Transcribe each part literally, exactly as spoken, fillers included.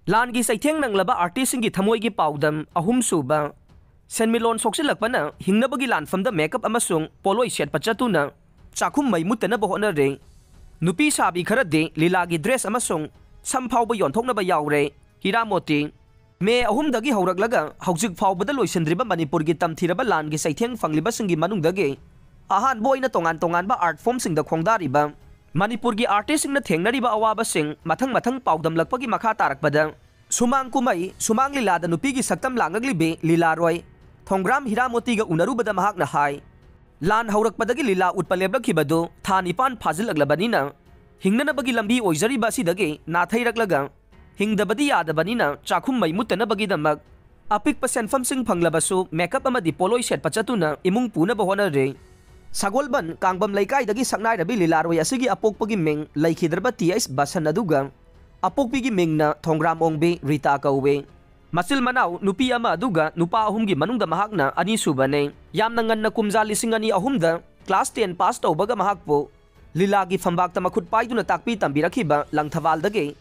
ꯂꯥꯟꯒꯤ ꯆꯩꯊꯦꯡ ꯅꯪꯂꯕ ꯑꯥꯔꯇꯤꯁꯁꯤꯡꯒꯤ ꯊꯃꯣꯏꯒꯤ ꯄꯥꯎꯗꯝ ꯑꯍꯨꯝꯁꯨꯕ꯫ ꯁꯦꯟꯃꯤꯠꯂꯣꯟ ꯁꯣꯛꯆꯤꯜꯂꯛꯄꯅ ꯍꯤꯡꯅꯕꯒꯤ ꯂꯥꯟꯐꯝꯗ ꯃꯦꯀꯞ ꯑꯃꯁꯨꯡ ꯄꯣꯠꯂꯣꯏ ꯁꯦꯠꯄ ꯆꯠꯇꯨꯅ ꯆꯥꯛꯈꯨꯝ ꯃꯩ ꯃꯨꯠꯇꯅꯕ ꯍꯣꯠꯅꯔꯦ꯫ ꯅꯨꯄꯤ ꯁꯥꯕꯤ ꯈꯔꯗꯤ ꯂꯤꯂꯥꯒꯤ ꯗ꯭ꯔꯦꯁ ꯑꯃꯁꯨꯡ ꯁꯝ ꯐꯥꯎꯕ ꯌꯣꯟꯊꯣꯛꯅꯕ ꯌꯥꯎꯔꯦ꯫ ꯍꯤꯔꯥꯃꯣꯇꯤ꯫ ꯃꯦ ꯑꯍꯨꯝꯗꯒꯤ ꯍꯧꯔꯛꯂꯒ ꯍꯧꯖꯤꯛ ꯐꯥꯎꯕꯗ ꯂꯣꯏꯁꯤꯟꯗ꯭ꯔꯤꯕ ꯃꯅꯤꯄꯨꯔꯒꯤ ꯇꯝꯊꯤꯔꯕ ꯂꯥꯟꯒꯤ ꯆꯩꯊꯦꯡ ꯐꯪꯂꯤꯕꯁꯤꯡꯒꯤ ꯃꯅꯨꯡꯗꯒꯤ ꯑꯍꯥꯟꯕ ꯑꯣꯏꯅ ꯇꯣꯉꯥꯟ ꯇꯣꯉꯥꯟꯕ ꯑꯥꯔꯠ ꯐꯣꯝꯁꯤꯡꯗ ꯈꯣꯡꯗꯥꯔꯤꯕ ꯃꯅꯤꯄꯨꯔꯒꯤ ꯑꯥꯔꯇꯤꯁꯁꯤꯡꯅ ꯊꯦꯡꯅꯔꯤꯕ ꯑꯋꯥꯕꯁꯤꯡ ꯃꯊꯪ ꯃꯊꯪ ꯄꯥꯎꯗꯝꯂꯛꯄꯒꯤ ꯃꯈꯥ ꯇꯥꯔꯛꯄꯗ ꯁꯨꯃꯥꯡ ꯀꯨꯝꯍꯩ ꯁꯨꯃꯥꯡ ꯂꯤꯂꯥꯗ ꯅꯨꯄꯤꯒꯤ ꯁꯛꯇꯝ ꯂꯥꯡꯉꯛꯂꯤꯕꯤ ꯂꯤꯂꯥꯔꯣꯏ ꯊꯣꯡꯒ꯭ꯔꯥꯝ ꯍꯤꯔꯥꯃꯣꯇꯤꯒ ꯎꯅꯔꯨꯕꯗ ꯃꯍꯥꯛꯅ ꯍꯥꯏ, ꯂꯥꯟ ꯍꯧꯔꯛꯄꯗꯒꯤ ꯂꯤꯂꯥ ꯎꯠꯄ ꯂꯦꯞꯂꯛꯈꯤꯕꯗꯨ ꯊꯥ ꯅꯤꯄꯥꯟ ꯐꯥꯖꯤꯜꯂꯛꯂꯕꯅꯤꯅ ꯍꯤꯡꯅꯅꯕꯒꯤ ꯂꯝꯕꯤ ꯑꯣꯏꯖꯔꯤꯕ ꯑꯁꯤꯗꯒꯤ ꯅꯥꯊꯩꯔꯛꯂꯒ ꯍꯤꯡꯗꯕꯗꯤ ꯌꯥꯗꯕꯅꯤꯅ ꯆꯥꯛꯈꯨꯝ ꯃꯩ ꯃꯨꯠꯇꯅꯕꯒꯤꯗꯃꯛ ꯑꯄꯤꯛꯄ ꯁꯦꯟꯐꯝꯁꯤꯡ ꯐꯪꯂꯕꯁꯨ ꯃꯦꯀꯞ ꯑꯃꯗꯤ ꯄꯣꯠꯂꯣꯏ ꯁꯦꯠꯄ ꯆꯠꯇꯨꯅ ꯏꯃꯨꯡ ꯄꯨꯅꯕ ꯍꯣꯠꯅꯔꯦ꯫ ꯁꯒꯣꯜꯕꯟ ꯀꯥꯡꯕꯝ ꯂꯩꯀꯥꯏꯗꯒꯤ ꯁꯛꯅꯥꯏꯔꯕꯤ ꯂꯤꯂꯥꯔꯣꯏ ꯑꯁꯤꯒꯤ ꯑꯄꯣꯛꯄꯒꯤ ꯃꯤꯡ ꯂꯩꯈꯤꯗ꯭ꯔꯕ ꯇꯤ ꯑꯩꯆ ꯕꯁꯟ ꯑꯗꯨꯒ ꯑꯄꯣꯛꯄꯤꯒꯤ ꯃꯤꯡꯅ ꯊꯣꯡꯒ꯭ꯔꯥꯝ ꯑꯣꯡꯕꯤ ꯔꯤꯇꯥ ꯀꯧꯋꯦ꯫ ꯃꯆꯤꯜ ꯃꯅꯥꯎ ꯅꯨꯄꯤ ꯑꯃ ꯑꯗꯨꯒ ꯅꯨꯄꯥ ꯑꯍꯨꯝꯒꯤ ꯃꯅꯨꯡꯗ ꯃꯍꯥꯛꯅ ꯑꯅꯤꯁꯨꯕꯅꯦ꯫ ꯌꯥꯝꯅ ꯉꯟꯅ ꯀꯨꯝꯖꯥ ꯂꯤꯁꯤꯡ ꯑꯅꯤ ꯑꯍꯨꯝꯗ ꯀ꯭ꯂꯥꯁ ꯇꯦꯟ ꯄꯥꯁ ꯇꯧꯕꯒ ꯃꯍꯥꯛꯄꯨ ꯂꯤꯂꯥꯒꯤ ꯐꯝꯕꯥꯛꯇ ꯃꯈꯨꯠ ꯄꯥꯏꯗꯨꯅ ꯇꯥꯛꯄꯤ ꯇꯝꯕꯤꯔꯛꯈꯤꯕ ꯂꯪꯊꯕꯥꯜꯗꯒꯤ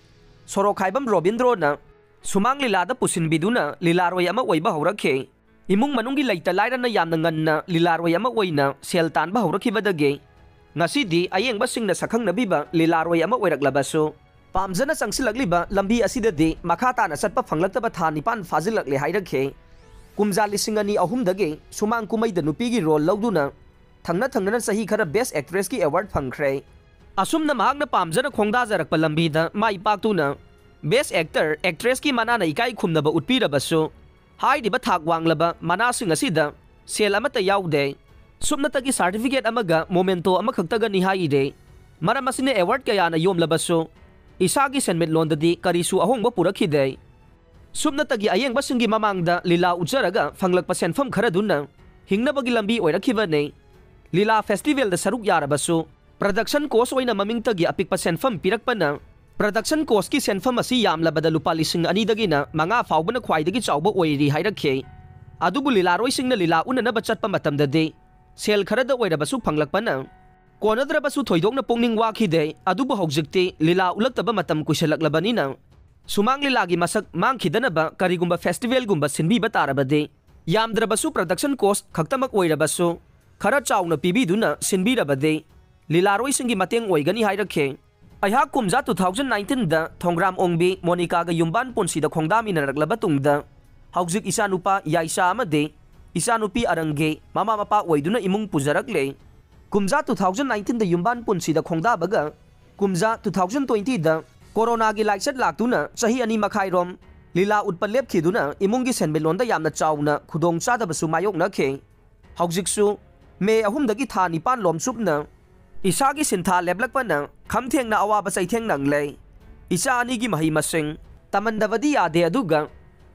ꯁꯣꯔꯣꯛꯈꯥꯏꯕꯝ ꯔꯣꯕꯤꯟꯗ꯭ꯔꯣꯅ ꯁꯨꯃꯥꯡ ꯂꯤꯂꯥꯗ ꯄꯨꯁꯤꯟꯕꯤꯗꯨꯅ ꯂꯤꯂꯥꯔꯣꯏ ꯑꯃ ꯑꯣꯏꯕ ꯍꯧꯔꯛꯈꯤ꯫ ꯏꯃꯨꯡ ꯃꯅꯨꯡꯒꯤ ꯂꯩꯇ ꯂꯥꯏꯔꯅ ꯌꯥꯝꯅ ꯉꯟꯅ ꯂꯤꯂꯥꯔꯣꯏ ꯑꯃ ꯑꯣꯏꯅ ꯁꯦꯜ ꯇꯥꯟꯕ ꯍꯧꯔꯛꯈꯤꯕꯗꯒꯤ ꯉꯁꯤꯗꯤ ꯑꯌꯦꯡꯕꯁꯤꯡꯅ ꯁꯛꯈꯪꯅꯕꯤꯕ ꯂꯤꯂꯥꯔꯣꯏ ꯑꯃ ꯑꯣꯏꯔꯛꯂꯕꯁꯨ ꯄꯥꯝꯖꯅ ꯆꯪꯁꯤꯜꯂꯛꯂꯤꯕ ꯂꯝꯕꯤ ꯑꯁꯤꯗꯗꯤ ꯃꯈꯥ ꯇꯥꯅ ꯆꯠꯄ ꯐꯪꯂꯛꯇꯕ ꯊꯥ ꯅꯤꯄꯥꯟ ꯐꯥꯖꯤꯜꯂꯛꯂꯦ ꯍꯥꯏꯔꯛꯈꯤ꯫ ꯀꯨꯝꯖꯥ ꯂꯤꯁꯤꯡ ꯑꯅꯤ ꯑꯍꯨꯝꯗꯒꯤ ꯁꯨꯃꯥꯡ ꯀꯨꯝꯍꯩꯗ ꯅꯨꯄꯤꯒꯤ ꯔꯣꯜ ꯂꯧꯗꯨꯅ ꯊꯪꯅ ꯊꯪꯅꯅ ꯆꯍꯤ ꯈꯔ ꯕꯦꯁ ꯑꯦꯛꯇ꯭ꯔꯦꯁꯀꯤ ꯑꯦꯋꯥꯔꯗ ꯐꯪꯈ꯭ꯔꯦ꯫ ꯑꯁꯨꯝꯅ ꯃꯍꯥꯛꯅ ꯄꯥꯝꯖꯅ ꯈꯣꯡꯗꯥꯖꯔꯛꯄ ꯂꯝꯕꯤꯗ ꯃꯥꯏ ꯄꯥꯛꯇꯨꯅ ꯕꯦꯁ ꯑꯦꯛꯇꯔ, ꯑꯦꯛꯇ꯭ꯔꯦꯁꯀꯤ ꯃꯅꯥꯅ ꯏꯀꯥꯏ ꯈꯨꯝꯅꯕ ꯎꯠꯄꯤꯔꯕꯁꯨ ꯍꯥꯏꯔꯤꯕ ꯊꯥꯛ ꯋꯥꯡꯂꯕ ꯃꯅꯥꯁꯤꯡ ꯑꯁꯤꯗ ꯁꯦꯜ ꯑꯃꯠꯇ ꯌꯥꯎꯗꯦ꯫ ꯁꯨꯞꯅꯇꯒꯤ ꯁꯥꯔꯇꯤꯐꯤꯀꯦꯠ ꯑꯃꯒ ꯃꯣꯃꯦꯟꯇꯣ ꯑꯃꯈꯛꯇꯒꯅꯤ ꯍꯥꯏꯔꯦ꯫ ꯃꯔꯝ ꯑꯁꯤꯅ ꯑꯦꯋꯥꯔꯗ ꯀꯌꯥꯅ ꯌꯣꯝꯂꯕꯁꯨ ꯏꯁꯥꯒꯤ ꯁꯦꯟꯃꯤꯠꯂꯣꯟꯗꯗꯤ ꯀꯔꯤꯁꯨ ꯑꯍꯣꯡꯕ ꯄꯨꯔꯛꯈꯤꯗꯦ꯫ ꯁꯨꯞꯅꯇꯒꯤ ꯑꯌꯦꯡꯕꯁꯤꯡꯒꯤ ꯃꯃꯥꯡꯗ ꯂꯤꯂꯥ ꯎꯠꯆꯔꯒ ꯐꯪꯂꯛꯄ ꯁꯦꯟꯐꯝ ꯈꯔꯗꯨꯅ ꯍꯤꯡꯅꯕꯒꯤ ꯂꯝꯕꯤ ꯑꯣꯏꯔꯛꯈꯤꯕꯅꯤ꯫ ꯂꯤꯂꯥ ꯐꯦꯁꯇꯤꯚꯦꯜꯗ ꯁꯔꯨꯛ ꯌꯥꯔꯕꯁꯨ ꯄ꯭ꯔꯗꯛꯁꯟ ꯀꯣꯁ ꯑꯣꯏꯅ ꯃꯃꯤꯡꯇꯒꯤ ꯑꯄꯤꯛꯄ ꯁꯦꯟꯐꯝ ꯄꯤꯔꯛꯄꯅ ꯄ꯭ꯔꯗꯛꯁꯟ ꯀꯣꯁꯀꯤ ꯁꯦꯟꯐꯝ ꯑꯁꯤ ꯌꯥꯝꯂꯕꯗ ꯂꯨꯄꯥ ꯂꯤꯁꯤꯡ ꯑꯅꯤꯗꯒꯤꯅ ꯃꯉꯥ ꯐꯥꯎꯕꯅ ꯈ꯭ꯋꯥꯏꯗꯒꯤ ꯆꯥꯎꯕ ꯑꯣꯏꯔꯤ ꯍꯥꯏꯔꯛꯈꯤ꯫ ꯑꯗꯨꯕꯨ ꯂꯤꯂꯥꯔꯣꯏꯁꯤꯡꯅ ꯂꯤꯂꯥ ꯎꯠꯅꯅꯕ ꯆꯠꯄ ꯃꯇꯝꯗꯗꯤ ꯁꯦꯜ ꯈꯔꯗ ꯑꯣꯏꯔꯕꯁꯨ ꯐꯪꯂꯛꯄꯅ ꯀꯣꯟꯅꯗ꯭ꯔꯕꯁꯨ ꯊꯣꯏꯗꯣꯛꯅ ꯄꯨꯛꯅꯤꯡ ꯋꯥꯈꯤꯗꯦ꯫ ꯑꯗꯨꯕꯨ ꯍꯧꯖꯤꯛꯇꯤ ꯂꯤꯂꯥ ꯎꯠꯂꯛꯇꯕ ꯃꯇꯝ ꯀꯨꯏꯁꯜꯂꯛꯂꯕꯅꯤꯅ ꯁꯨꯃꯥꯡ ꯂꯤꯂꯥꯒꯤ ꯃꯁꯛ ꯃꯥꯡꯈꯤꯗꯅꯕ ꯀꯔꯤꯒꯨꯝꯕ ꯐꯦꯁꯇꯤꯚꯦꯜꯒꯨꯝꯕ ꯁꯤꯟꯕꯤꯕ ꯇꯥꯔꯕꯗꯤ, ꯌꯥꯝꯗ꯭ꯔꯕꯁꯨ ꯄ꯭ꯔꯗꯛꯁꯟ ꯀꯣꯁ ꯈꯛꯇꯃꯛ ꯑꯣꯏꯔꯕꯁꯨ ꯈꯔ ꯆꯥꯎꯅ ꯄꯤꯕꯤꯗꯨꯅ ꯁꯤꯟꯕꯤꯔꯕꯗꯤ ꯂꯤꯂꯥꯔꯣꯏꯁꯤꯡꯒꯤ ꯃꯇꯦꯡ ꯑꯣꯏꯒꯅꯤ ꯍꯥꯏꯔꯛꯈꯤ꯫ ꯑꯩꯍꯥꯛ ꯀꯨꯝꯖꯥ two thousand nineteenꯗ ꯊꯣꯡꯒ꯭ꯔꯥꯝ ꯑꯣꯡꯕꯤ ꯃꯣꯅꯤꯀꯥꯒ ꯌꯨꯝꯕꯥꯟ ꯄꯨꯟꯁꯤꯗ ꯈꯣꯡꯗꯥꯃꯤꯟꯅꯔꯛꯂꯕ ꯇꯨꯡꯗ ꯍꯧꯖꯤꯛ ꯏꯆꯥꯅꯨꯄꯥ ꯌꯥꯏꯁꯥ ꯑꯃꯗꯤ ꯏꯆꯥꯅꯨꯄꯤ ꯑꯔꯪꯒꯤ ꯃꯃꯥ ꯃꯄꯥ ꯑꯣꯏꯗꯨꯅ ꯏꯃꯨꯡ ꯄꯨꯖꯔꯛꯂꯦ꯫ ꯀꯨꯝꯖꯥ two thousand nineteenꯗ ꯌꯨꯝꯕꯥꯟ ꯄꯨꯟꯁꯤꯗ ꯈꯣꯡꯗꯥꯕꯒ ꯀꯨꯝꯖꯥ two thousand twentyꯗ ꯀꯣꯔꯣꯅꯥꯒꯤ ꯂꯥꯏꯆꯠ ꯂꯥꯛꯇꯨꯅ ꯆꯍꯤ ꯑꯅꯤ ꯃꯈꯥꯏꯔꯣꯝ ꯂꯤꯂꯥ ꯎꯠꯄ ꯂꯦꯞꯈꯤꯗꯨꯅ ꯏꯃꯨꯡꯒꯤ ꯁꯦꯟꯃꯤꯠꯂꯣꯟꯗ ꯌꯥꯝꯅ ꯆꯥꯎꯅ ꯈꯨꯗꯣꯡ ꯆꯥꯗꯕꯁꯨ ꯃꯥꯌꯣꯛꯅꯈꯤ꯫ ꯍꯧꯖꯤꯛꯁꯨ ꯃꯦ ꯑꯍꯨꯝꯗꯒꯤ ꯊꯥ ꯅꯤꯄꯥꯟ ꯂꯣꯝ ꯆꯨꯞꯅ ꯏꯁꯥꯒꯤ ꯁꯤꯟꯊꯥ ꯂꯦꯞꯂꯛꯄꯅ ꯈꯝ ꯊꯦꯡꯅ ꯑꯋꯥꯕ ꯆꯩꯊꯦꯡ ꯅꯪꯂꯦ꯫ ꯏꯆꯥ ꯑꯅꯤꯒꯤ ꯃꯍꯩ ꯃꯁꯤꯡ ꯇꯝꯍꯟꯗꯕꯗꯤ ꯌꯥꯗꯦ, ꯑꯗꯨꯒ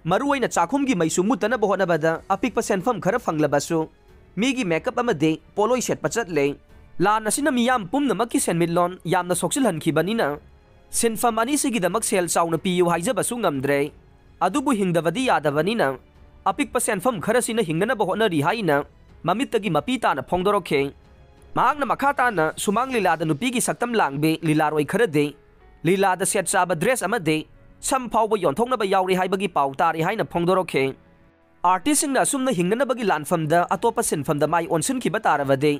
ꯃꯔꯨꯑꯣꯏꯅ ꯆꯥꯛꯈꯨꯝꯒꯤ ꯃꯩꯁꯨ ꯃꯨꯠꯇꯅꯕ ꯍꯣꯠꯅꯕꯗ ꯑꯄꯤꯛꯄ ꯁꯦꯟꯐꯝ ꯈꯔ ꯐꯪꯂꯕꯁꯨ ꯃꯤꯒꯤ ꯃꯦꯀꯞ ꯑꯃꯗꯤ ꯄꯣꯠꯂꯣꯏ ꯁꯦꯠꯄ ꯆꯠꯂꯦ꯫ ꯂꯥꯟ ꯑꯁꯤꯅ ꯃꯤꯌꯥꯝ ꯄꯨꯝꯅꯃꯛꯀꯤ ꯁꯦꯟꯃꯤꯠꯂꯣꯟ ꯌꯥꯝꯅ ꯁꯣꯛꯆꯤꯜꯍꯟꯈꯤꯕꯅꯤꯅ ꯁꯤꯟꯐꯝ ꯑꯅꯤꯁꯤꯒꯤꯗꯃꯛ ꯁꯦꯜ ꯆꯥꯎꯅ ꯄꯤꯌꯨ ꯍꯥꯏꯖꯕꯁꯨ ꯉꯝꯗ꯭ꯔꯦ꯫ ꯑꯗꯨꯕꯨ ꯍꯤꯡꯗꯕꯗꯤ ꯌꯥꯗꯕꯅꯤꯅ ꯑꯄꯤꯛꯄ ꯁꯦꯟꯐꯝ ꯈꯔꯁꯤꯅ ꯍꯤꯡꯅꯅꯕ ꯍꯣꯠꯅꯔꯤ ꯍꯥꯏꯅ ꯃꯃꯤꯠꯇꯒꯤ ꯃꯄꯤ ꯇꯥꯅ ꯐꯣꯡꯗꯣꯔꯛꯈꯤ꯫ ꯃꯍꯥꯛꯅ ꯃꯈꯥ ꯇꯥꯅ ꯁꯨꯃꯥꯡ ꯂꯤꯂꯥꯗ ꯅꯨꯄꯤꯒꯤ ꯁꯛꯇꯝ ꯂꯥꯡꯕꯤ ꯂꯤꯂꯥꯔꯣꯏ ꯈꯔꯗꯤ ꯂꯤꯂꯥꯗ ꯁꯦꯠ ꯆꯥꯕ ꯗ꯭ꯔꯦꯁ ꯑꯃꯗꯤ ꯁꯝ ꯐꯥꯎꯕ ꯌꯣꯟꯊꯣꯛꯅꯕ ꯌꯥꯎꯔꯤ ꯍꯥꯏꯕꯒꯤ ꯄꯥꯎ ꯇꯥꯔꯤ ꯍꯥꯏꯅ ꯐꯣꯡꯗꯣꯔꯛꯈꯤ꯫ ꯑꯥꯔꯇꯤꯁꯁꯤꯡꯅ ꯑꯁꯨꯝꯅ ꯍꯤꯡꯅꯅꯕꯒꯤ ꯂꯥꯟꯐꯝꯗ ꯑꯇꯣꯞꯄ ꯁꯤꯟꯐꯝꯗ ꯃꯥꯏ ꯑꯣꯟꯁꯤꯟꯈꯤꯕ ꯇꯥꯔꯕꯗꯤ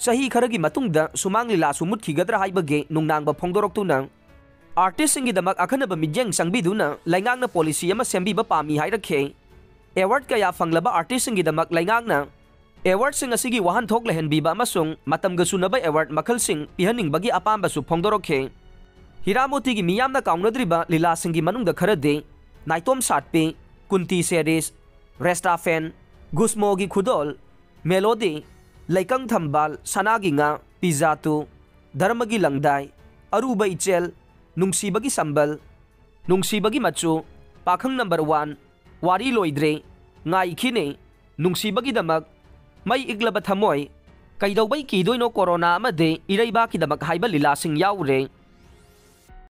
ꯆꯍꯤ ꯈꯔꯒꯤ ꯃꯇꯨꯡꯗ ꯁꯨꯃꯥꯡ ꯂꯤꯂꯥꯁꯨ ꯃꯨꯠꯈꯤꯒꯗ꯭ꯔꯥ ꯍꯥꯏꯕꯒꯤ ꯅꯨꯡꯅꯥꯡꯕ ꯐꯣꯡꯗꯣꯔꯛꯇꯨꯅ ꯑꯥꯔꯇꯤꯁꯁꯤꯡꯒꯤꯗꯃꯛ ꯑꯈꯟꯅꯕ ꯃꯤꯠꯌꯦꯡ ꯆꯪꯕꯤꯗꯨꯅ ꯂꯩꯉꯥꯛꯅ ꯄꯣꯂꯤꯁꯤ ꯑꯃ ꯁꯦꯝꯕꯤꯕ ꯄꯥꯝꯃꯤ ꯍꯥꯏꯔꯛꯈꯤ꯫ ꯑꯦꯋꯥꯔꯗ ꯀꯌꯥ ꯐꯪꯂꯕ ꯑꯥꯔꯇꯤꯁꯁꯤꯡꯒꯤꯗꯃꯛ ꯂꯩꯉꯥꯛꯅ ꯑꯦꯋꯥꯔꯗꯁꯤꯡ ꯑꯁꯤꯒꯤ ꯋꯥꯍꯟꯊꯣꯛ ꯂꯩꯍꯟꯕꯤꯕ ꯑꯃꯁꯨꯡ ꯃꯇꯝꯒ ꯆꯨꯅꯕ ꯑꯦꯋꯥꯔꯗ ꯃꯈꯜꯁꯤꯡ ꯄꯤꯍꯟꯅꯤꯡꯕꯒꯤ ꯑꯄꯥꯝꯕꯁꯨ ꯐꯣꯡꯗꯣꯔꯛꯈꯤ꯫ ꯍꯤꯔꯥꯃꯣꯇꯤꯒꯤ ꯃꯤꯌꯥꯝꯅ ꯀꯥꯎꯅꯗ꯭ꯔꯤꯕ ꯂꯤꯂꯥꯁꯤꯡꯒꯤ ꯃꯅꯨꯡꯗ ꯈꯔꯗꯤ ꯅꯥꯏꯇꯣꯝ ꯁꯥꯠꯄꯤ, ꯀꯨꯟꯇꯤ ꯁꯦꯔꯤꯁ, ꯔꯦꯁꯇꯥꯐꯦꯟ, ꯒꯨꯁꯃꯣꯒꯤ ꯈꯨꯗꯣꯜ, ꯃꯦꯂꯣꯗꯤ, ꯂꯩꯀꯪ ꯊꯝꯕꯥꯜ, ꯁꯅꯥꯒꯤ ꯉꯥ, ꯄꯤꯖꯥꯇꯨ, ꯙꯔꯃꯒꯤ ꯂꯪꯗꯥꯏ, ꯑꯔꯨꯕ ꯏꯆꯦꯜ, ꯅꯨꯡꯁꯤꯕꯒꯤ ꯁꯝꯕꯜ, ꯅꯨꯡꯁꯤꯕꯒꯤ ꯃꯆꯨ, ꯄꯥꯈꯪ ꯅꯝꯕꯔ ꯋꯥꯟ, ꯋꯥꯔꯤ ꯂꯣꯏꯗ꯭ꯔꯦ, ꯉꯥꯏꯈꯤꯅꯦ, ꯅꯨꯡꯁꯤꯕꯒꯤꯗꯃꯛ, ꯃꯩ ꯏꯛꯂꯕ ꯊꯃꯣꯏ, ꯀꯩꯗꯧꯕꯩ ꯀꯤꯗꯣꯏꯅꯣ ꯀꯣꯔꯣꯅꯥ ꯑꯃꯗꯤ ꯏꯔꯩꯕꯥꯛꯀꯤꯗꯃꯛ ꯍꯥꯏꯕ ꯂꯤꯂꯥꯁꯤꯡ ꯌꯥꯎꯔꯦ꯫